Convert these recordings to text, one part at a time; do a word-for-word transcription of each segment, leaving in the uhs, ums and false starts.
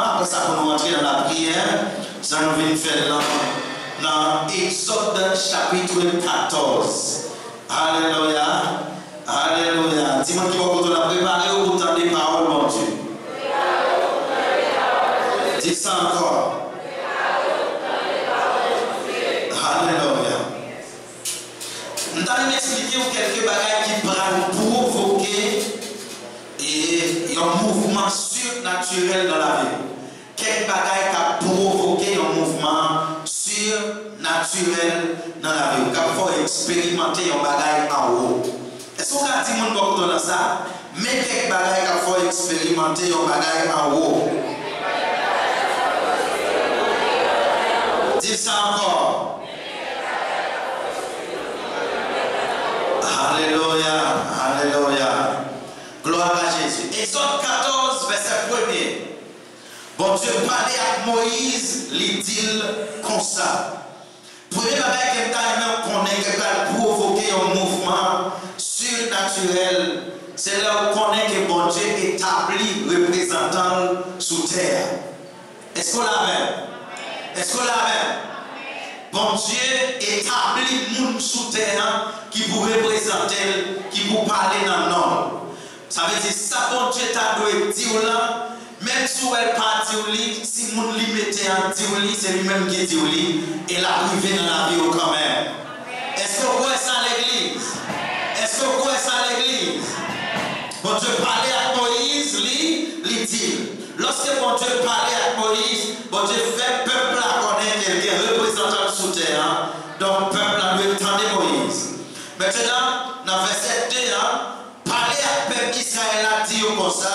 Apre sa, pou nou antre nan lapriyè, sa nou vin fè l nan, nan Egzòd chapit katòz. Alelouya! Alelouya! Di moun ki bò kote w la, prepare w pou tande pawòl Bondye. Di sa ankò. Alelouya! M ta renmen eksplike w kèlke bagay ki pral pwovoke e yon mouvman sinatirèl nan lavi w. Kèk bagay k ap pwovoke yon mouvman sinatirèl nan lavi w, k ap fè w eksperimante yon bagay anwo. Èske w ka di moun bò kote w la sa? Men kèk bagay k ap fè w eksperimante yon bagay anwo. Di l sa ankò. Alelouya, alelouya. Glwa a Jezi. Egzòd katòz, vèsè premye. Bondye pale ak Moyiz, li di l konsa. Premye bagay ke m ta renmen w konnen ki pral pwovoke yon mouvman sinatirèl, se lè w konnen ke Bondye etabli reprezantan l sou tè a. Èske w la avè m? Èske w la avè m? Bondye etabli moun sou tè a ki pou reprezante l, ki pou pale nan non l. Sa vle di, sa Bondye ta dwe di w lan, menm si w wè l pa di w li, si moun li mete an di w li, se li menm ki di w li, e l ap rive nan lavi w kanmenm. Èske w kwè sa, legliz? Èske w kwè sa, legliz? Bondye pale ak Moyiz, li, li di l. Lòske Bondye pale ak Moyiz, Bondye fè pèp la konnen ke l gen reprezantan l sou tè a, donk pèp la dwe tande Moyiz. Mentenan, nan vèsè de a, pale ak pèp Izrayèl la, di yo konsa,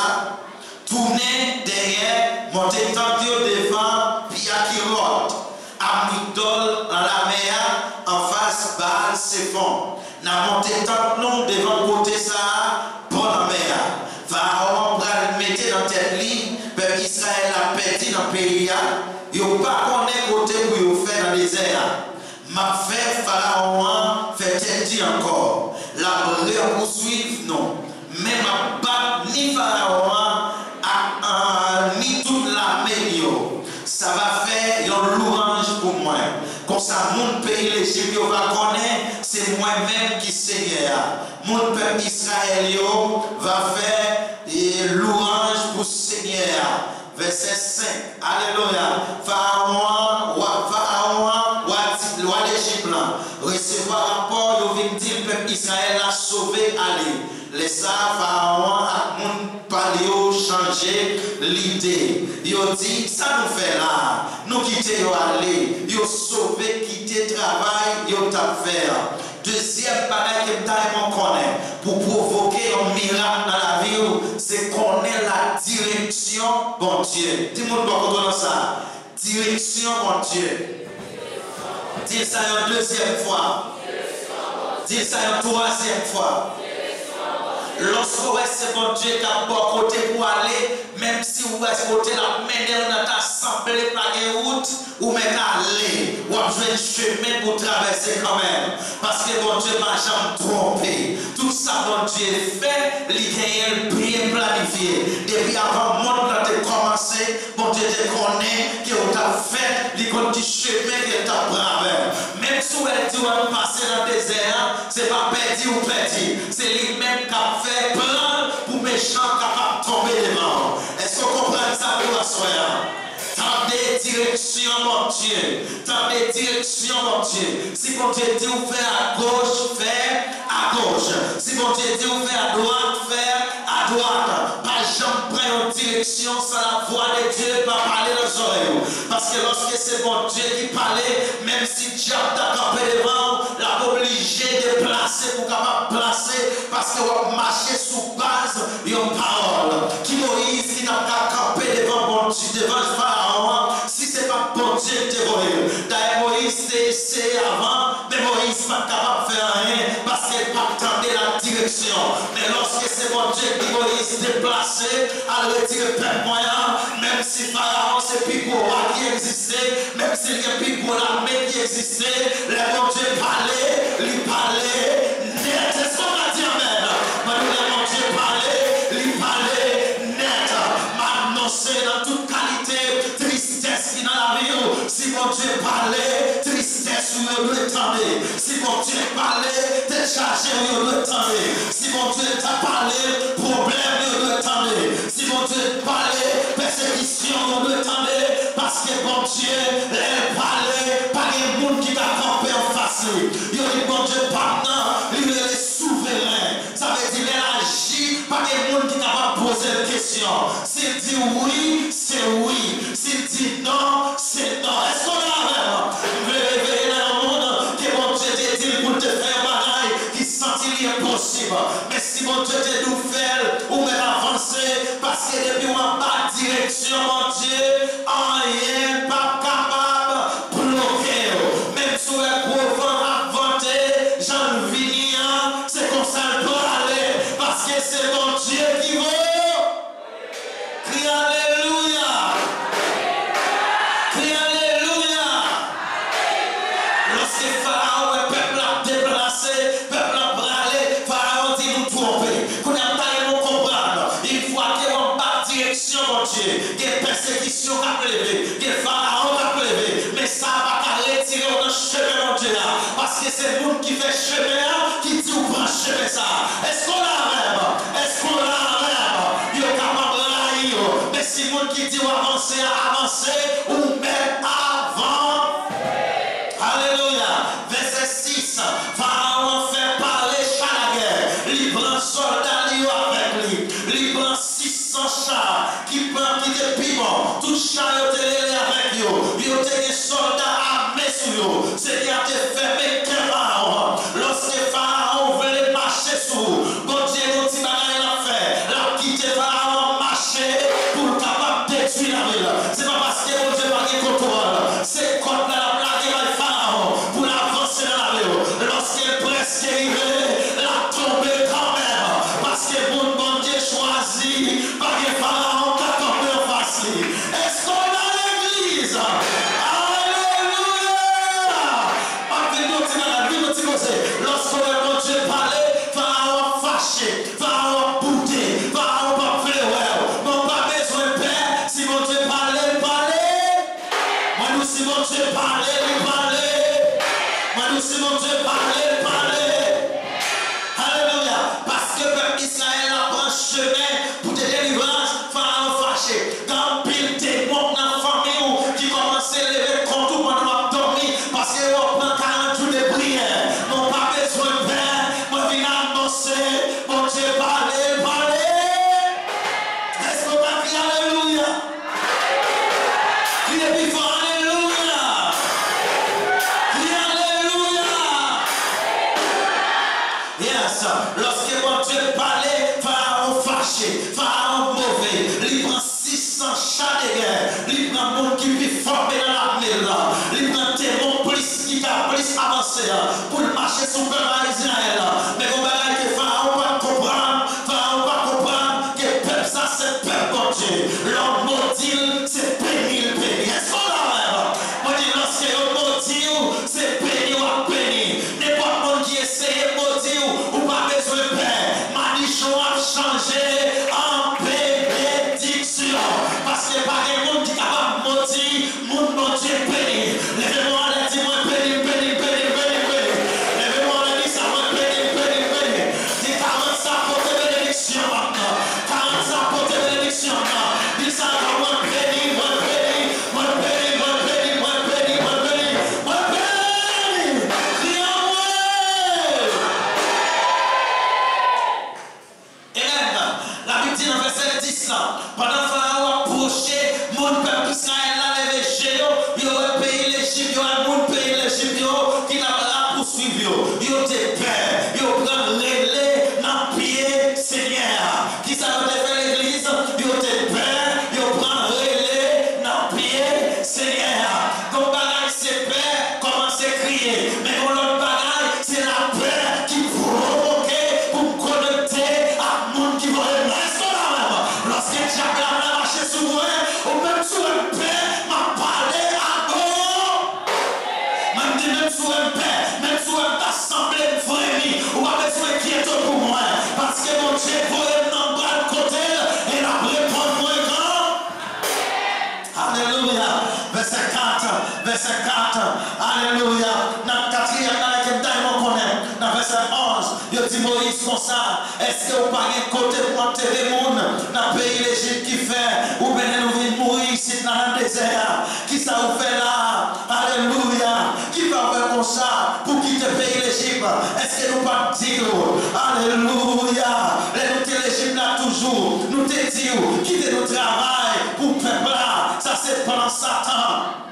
tounen dèyè, monte tant yo devan Piyakiròt, a Migdòl, nan lamè a, anfas Baal Sefon. N a monte tant nou devan kote sa a, bò lanmè a. Farawon pral mete nan tèt li, pèp Izrayèl la pèdi nan peyi a, yo pa konnen kote pou yo fè nan dezè a. M ap fè Farawon an fè tèt di ankò. L ap repouswiv nou. Men m ap bat ni Farawon an ak, a, ni tout lame l yo. Sa va fè yon lwanj pou mwen. Konsa, moun peyi Lejip yo va konnen se mwen menm ki Senyè a. Moun pèp Izrayèl yo va fè, e, lwanj pou Senyè a. Vèsè senk. Alelouya. Farawon an, wa, Farawon an, wa, wa Lejip lan, resevwa rapò, yo vin di l pèp Izrayèl la sove ale. Lè sa a, Farawon an ak moun pa l yo chanje lide. Yo di, sa nou fè la a? Nou kite yo ale. Yo sove kite travay yo t ap fè an. Dezyèm bagay ke m ta renmen w konnen pou pwovoke yon mirak nan lavi w, se konnen la direksyon Bondye. Di moun bò kote w lan sa. Direksyon Bondye. Di l sa yon dezyèm fwa. Di l sa yon twazyèm fwa. Lòske w wè se Bondye k ap ba w kote pou w ale, menm si w wè kote l ap mennen w nan ta sanble pa gen wout, ou mèt ale, w ap jwenn chemen pou w travèse kanmenm. Paske Bondye pa janm twonpe. Tout sa Bondye fè, li genyen l byen planifye. Depi avan mond lan te kòmanse, Bondye te konnen ke w t ap fèt, li konn ki chemen ke l t ap pran avè w. Menm si w wè l di w ann pase nan dezè a, se pa pèdi ou pèdi. Se li menm k ap fè plan l pou mechan kapab tonbe devan w. Èske w konprann sa pou aswè a? Tande direksyon Bondye. Tande direksyon Bondye. Si Bondye di w fè agoch, fè agoch. Si Bondye di w fè adwat, fè adwat. Pa janm pran yon direksyon san lavwa de Dye pa pale nan zòrèy ou. Paske lòske se Bondye ki pale, menm si dyab ta kanpe devan w, l ap oblije deplase pou w kapab plase, paske w ap mache sou baz yon pawòl. Ki Moyiz ki t ap ka kanpe devan Bondye, devan Farawon an, si se pa t Bondye ki te voye l? Dayè, Moyiz te eseye avan, men Moyiz pa t kapab fè anyen, paske l pa t tande la direksyon. Men lòske se Bondye ki di Moyiz deplase, al retire pèp mwen an, menm si Farawon se pi gwo wa ki egziste, menm si l gen pi gwo lame ki egziste, lè Bondye pale, li pale nèt. Èske w ka di amèn? Mwen di w, lè Bondye pale, li pale nèt. M anonse nan tout kalite Kesyon ou dwe tande, paske Bondye, lè l pale, pa gen moun ki ka kanpe anfas li. Yo di Bondye pa t nan, li rele souveren. Sa vle di, lè l aji, pa gen moun ki kapab poze l kesyon. Si l di wi, se wi. Si l di non, se non. Èske w la avè m? M vle reveye nan yon moun ke Bondye te di l pou l te fè yon bagay ki santi li enposib. Men si Bondye te di w fè l, ou mèt avanse, paske depi w anba direksyon Bondye, anyen p ap kapab bloke w. Menm si w wè gwo van ap vante, jan l vini an, se konsa l prale, paske se Bondye ki voye w. Kriye alelouya! Kriye alelouya! Lòske Farawon wè pèp la ap deplase, pèp la ap prale, Farawon di, nou twonpe. Kounye a, m ta renmen w konprann, yon fwa ke w anba direksyon Bondye, gen pèsekisyon k ap leve, gen Farawon k ap leve, men sa pa ka retire w nan chemen Bondye a, paske se moun ki fè chemen an ki di w pran chemen sa. Èske w la avè m? Èske w la avè m? Yo kapab rayi w, men si moun ki di w avanse a avanse, ou mèt avan. Alelouya! Vèsè sis, Farawon fè pare cha lagè. Li pran sòlda li yo avèk li. Li pran sis san cha ki pran, ki te pi bon. Tout cha yo te rele avèk yo. Yo te gen sòlda ame sou yo. Senyè a te fèmen kè Farawon. Lòske Farawon vle mache sou ou, Bondye gon ti bagay l ap fè. L ap kite Farawon mache pou l kapab detwi lavil. Se pa paske Bondye pa gen kontwòl. Se kòd la l ap lage bay Farawon pou l avanse nan lavil. Lòske l prèske rive, l ap tonbe kanmenm. Paske moun Bondye chwazi, pa gen Farawon k ap kanpe anfas li. Èske w nan legliz? Alelouya! M ap vin di w ti bagay, vin yon ti koze. Lòske w wè Bondye pale, Farawon ap fache, Farawon ap boute, Farawon p ap vle wè w. Men w pa bezwen pè, si Bondye pale, l pale. Mwen di w, si Bondye pale, li pale. Mwen di w, si Bondye pale, li pale. Alelouya! Paske pèp Izrayèl la pran chemen pou te delivrans, Farawon fache. Gen anpil demon nan fanmi w ki kòmanse leve kont ou pandan w ap dòmi, paske yo pran karant jou de priyè. Men w pa bezwen pè, mwen vin anonse, Bondye pale, l pale. Èske w ka kriye alelouya? Kriye pi fò, alelouya! Kriye alelouya! Yes, lòske Bondye pale, Farawon fache, Farawon move, li pran sis san cha de gè, li pran moun ki pi fòme nan lame l, li pran demon plis ki ka plis avanse pou l mache sou pèp a Izrayèl. Men gon bagay ke Farawon pa t konprann, Farawon pa konprann ke pèp sa se pèp Bondye. Lè w modi l, se beni l beni. Èske w la avè m? Mwen di, lòske yo modi w, se beni w ap beni. Nenpòt moun ki eseye modi w, ou pa bezwen pè. Madichon ap chanje an benediksyon. Paske pa gen moun ki kapab modi moun Bondye beni. Leve men w anlè, di, mwen beni, m beni, m beni, m beni, m beni. Leve men w anlè, di sa, mwen beni, m beni, m beni. Di karant sa pote benediksyon an. Karant sa pote benediksyon an. Di sa ankò, mwen beni, mwen beni, mwen beni, mwen beni, mwen beni, mwen beni, mwen beni. Kriye anmwe! Amen. Labib di nan vèsè dis la, pandan Farawon ap pwoche, moun pèp Izrayèl la leve je yo, yo wè peyi Lejip, yo wè moun peyi Lejip yo ki t ap rapouswiv yo. Yo te pè, yo pran rele nan pye Senyè a. Kisa yo te fè, legliz? Yo te pè, yo pran rele nan pye Senyè a. Gon bagay se pè, kòmanse kriye. Men gon lòt bagay, se lapè ki pwovoke pou m konekte ak moun ki voye m nan. Èske w la avè m? Lòske dyab la vle mache sou mwen, ou menm si w wè m pè, m ap pale ak ou. Mwen, m di, menm si w wè m pè, menm si w wè m ta sanble m fremi, ou pa bezwen enkyete w pou mwen, paske Bondye voye m nan bra l kote l, e l ap reponn mwen gran. Alelouya. Vèsè kat, vèsè kat. Alelouya. Nan katriyèm la, ke m ta renmen w konnen, nan vèsè onz, yo di Moyiz konsa, èske ou pa gen kote pou antere moun nan peyi Lejip ki fè ou mennen nou vin mouri Nan dezè a, kisa ou fè la? Alelouya! Ki fè w fè konsa pou kite peyi Lejip? Èske nou pa t di nou, alelouya, lè nou te Lejip la toujou, nou te di w, kite nou travay pou pèp la? Sa se plan Satan.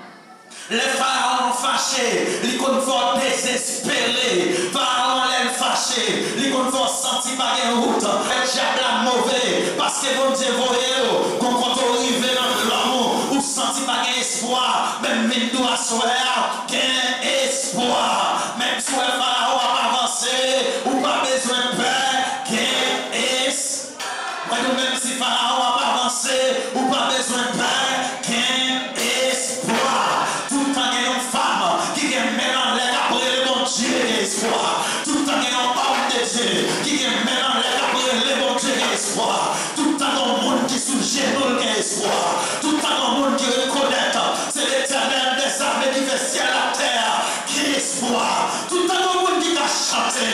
Lè Farawon fache, li konn fè w dezespere. Farawon, lè l fache, li konn fè w santi pa gen wout. Lè dyab la move, paske Bondye voye w, gon kote w rive nan dòm ou, ou santi pa gen espwa. Men m vin di w aswè a, gen espwa. Menm si w wè Farawon ap avanse, ou pa bezwen pè, gen espwa. Mwen di w, menm si Farawon ap avanse, ou pa bezwen pè, gen espwa. Tout tan gen yon fanm ki gen men l anlè k ap rele Bondye, gen espwa. Tout tan gen yon òm de Dye ki gen men l anlè k ap rele Bondye, gen espwa. Tout tan gen yon moun ki sou jenou l, gen espwa. Tout tan gen yon moun ki rekonèt se Letènèl dèzame ki fè syèl ak tè a, gen espwa. Tout tan gen yon moun ki ka chante,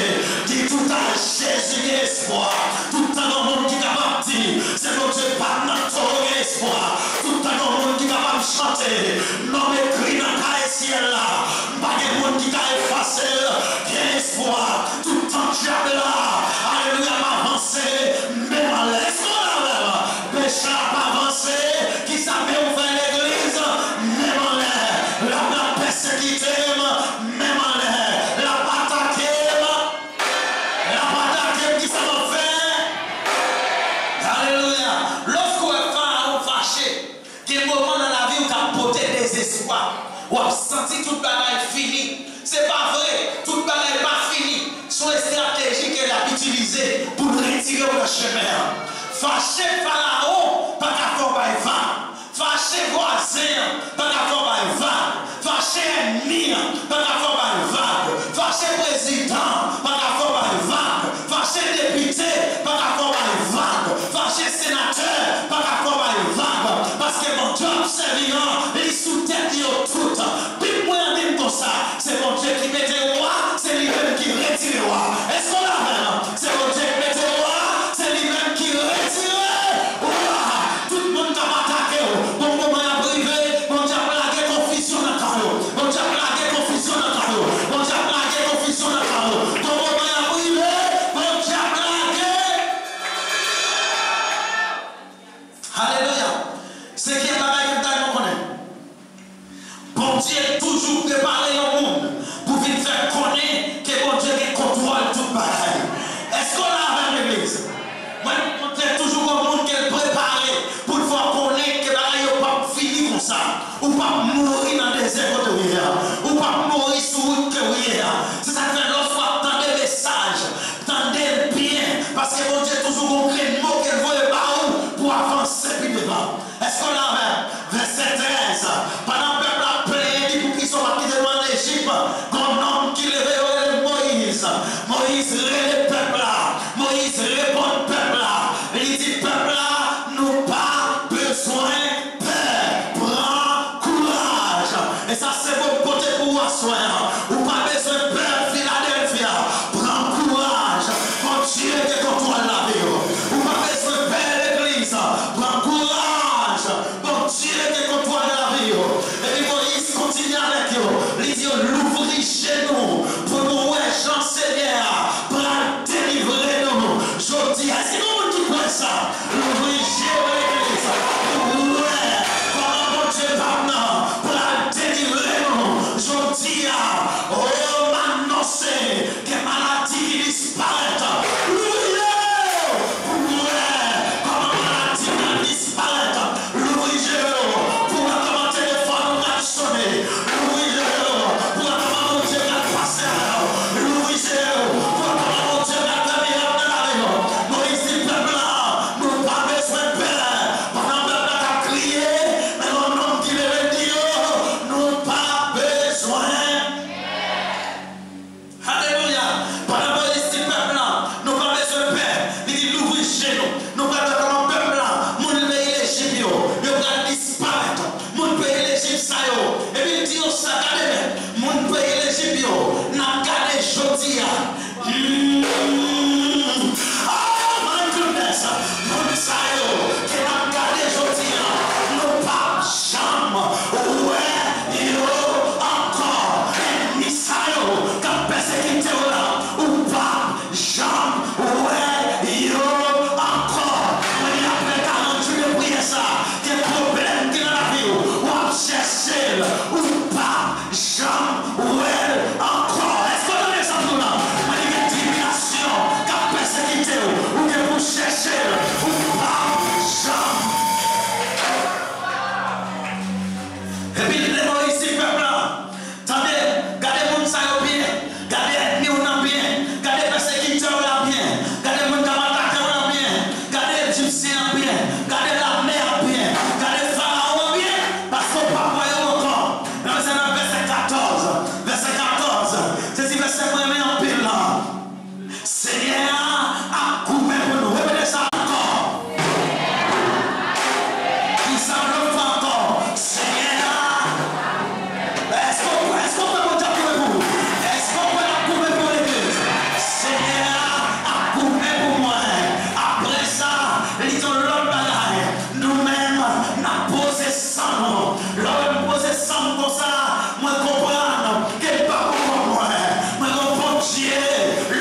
di tout a Jezi, gen espwa. Tout tan gen yon moun ki kapab di se Bondye pa m nan towo, gen espwa. Tout tan gen yon moun ki kapab chante, non m ekri nan kaye syèl la, m pa gen moun ki ka efase l, gen espwa. Tout tan dyab la, alelouya, ap avanse, men m anlè. Èske w la avè m? Peche ap avanse, kisa men w fè legliz? Men m anlè. L ap, l ap pèsekite m, men m anlè. L ap atake m, l ap atake m, kisa m ap fè? Alelouya! Lòske w wè Farawon fache, gen moman nan lavi w k ap pote dezespwa. W ap santi tout bagay fini. Se pa vre, tout bagay pa fini. Se yon estrateji ke l ap itilize pou l retire w nan chemen an. Fache Farawon pa ka fè w bay vag. Fache vwazen an pa ka fè w bay vag. Fache ènmi an pa ka fè w bay vag. Fache prezidan an pa ka fè w bay vag. Fache depite pa ka fè w bay vag. Fache senatè pa ka fè w bay vag. Paske Bondye w ap sèvi an, li sou tèt yo tout. Bib mwen an di m konsa, se Bondye ki mete w wa, se li menm ki retire w wa. Èske w la avè m? Se Bondye ki mete w wa, se li menm ki retire w wa. Tout moun k ap atake w, bon moman y ap rive, Bondye ap lage konfizyon nan kay ou. Bondye ap lage konfizyon nan kay ou. Bondye ap lage konfizyon nan kay ou. Bon moman y ap rive, Bondye ap lage. Alelouya! Senkyèm bagay ke m ta renmen w konnen. Bondye toujou prepare yon moun pou vin fè konnen ke Bondye gen kontwòl tout bagay. Èske w la avè m, legliz? Mwen, Bondye toujou gon moun ke l prepare pou l fè w konnen ke bagay yo p ap fini konsa. Ou p ap mouri nan dezè kote w ye a. Ou p ap mouri sou wout ke w ye a. Se sa k fè lòske w ap tande mesaj, tande l byen, paske Bondye toujou gon grenn mo ke l voye ba ou pou w avanse pi devan. Èske w la avè m? Vèsè trèz. Pandan pèp la ap plenyen, di, poukisa w pa kite nou ann Ejip? Gon nonm ki leve, yo rele Moyiz. Moyiz rele pèp la. Moyiz reponn pèp la. Li di pèp la, nou pa bezwen pè. Pran kouraj. E sa se bon pote pou ou aswè an. Ou pa bezwen pè Filadèlfya. Pran kouraj. Bondye gen kontwòl lavi w. Ou pa bezwen pè legliz. Pran kouraj. Bondye gen kontwòl lavi w. Epi Moyiz kontinye avèk yo. Li di yo, louvri je nou pou nou wè jan Senyè a pral delivre nou jodi a. Èske gen moun ki kwè sa? Louvri je w, legliz, pou w wè kòman Bondye pa m nan pral delivre nou jodi a. Epi lè Moyiz di pèp la, tande, gade moun sa yo byen, gade ènmi w nan byen, gade pèsekitè w la byen, gade moun k ap atake w la byen, gade Ejipsyen an byen, gade lame a byen, gade Farawon an byen, paske w p ap wè yo ankò. Nan vèsè, nan vèsè katòz, vèsè katòz, se ti vèsè mwen renmen anpil la. Senyè a ap goumen pou nou. Repete sa ankò. Di sa yon lòt fwa ankò. Senyè a. Èske w kwè, èske w kwè Bondye ap goumen pou ou? Èske w kwè l ap goumen pou legliz? Senyè a ap goumen pou mwen. Apre sa, li di yon lòt bagay. Nou menm, n ap poze san nou. Lè w wè m poze san m konsa, mwen konprann ke m pa pou kò mwen. Mwen gen yon Bondye,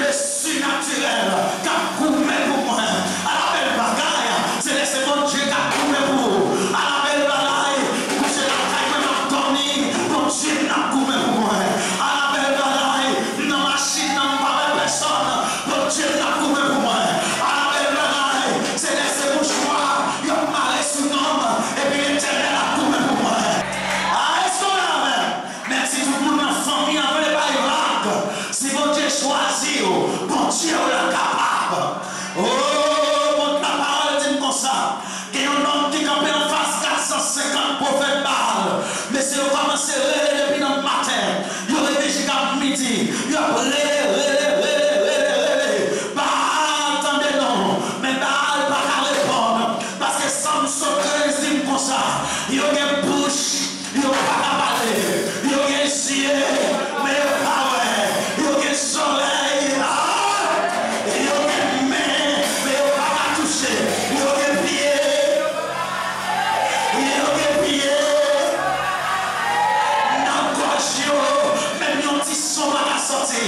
le sinatirèl, k ap goumen pou mwen. Ala bèl bagay, se lè se Bondye k ap goumen pou ou. Ala bèl bagay, m kouche lakay mwen, m ap dòmi, Bondye m ap goumen pou mwen. Ala bèl bagay, m nan machin nan, m pa wè pèsòn, Bondye m ap goumen pou mwen. Ala bèl bagay, se lè se mouchwa y ap mare sou non m, epi Letènèl ap goumen pou mwen. A, èske w la avè m? Mèsi tout moun nan fanmi an, vle bay vag. Si Bondye chwazi w, Bondye w la kapab. O, Bondye, lapawòl di m konsa, gen yon nonm ki kanpe anfas kat san senkant pwofèt Baal. Mesye yo kòmanse rele depi nan maten. Yo rete jika midi. Y ap rele, rele, rele, rele, rele. Baal tande non, men Baal pa ka reponn. Paske Sòm swasann-kenz di m konsa, yo gen bouch, yo pa ka pale. Yo gen zye, men yo pa wè. Yo gen zòrèy, a, yo gen men, men yo pa ka touche. Yo gen pye, yo gen pye nan gòj yo, menm yon ti son pa ka sòti.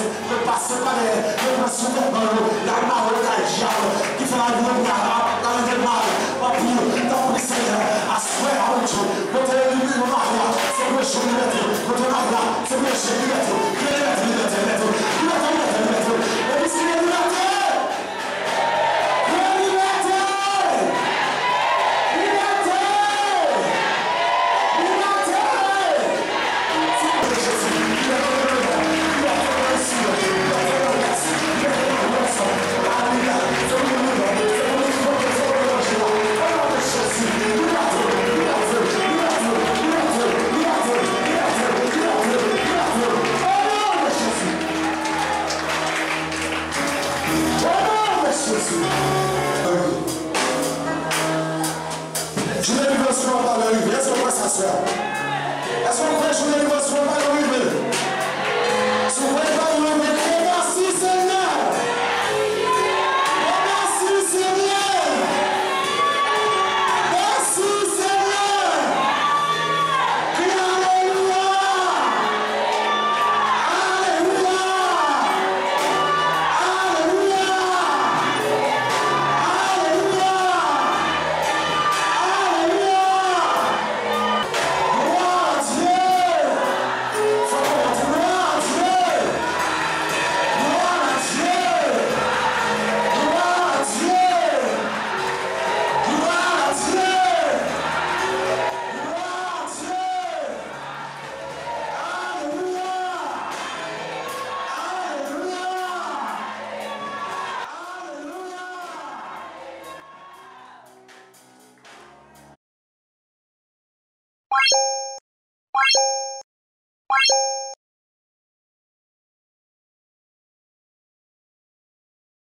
Yo pase pa dèyè, yo pran sou tèt bò yo, y al mare yo kay dyab, ki fè lavi yo pi arab, lavi yo mal, anpil, tanpri Senyè, aswè a Bondye, kote yo mare a, se pou yo jwenn libète, kote yo mare a, se pou yo jwenn libète,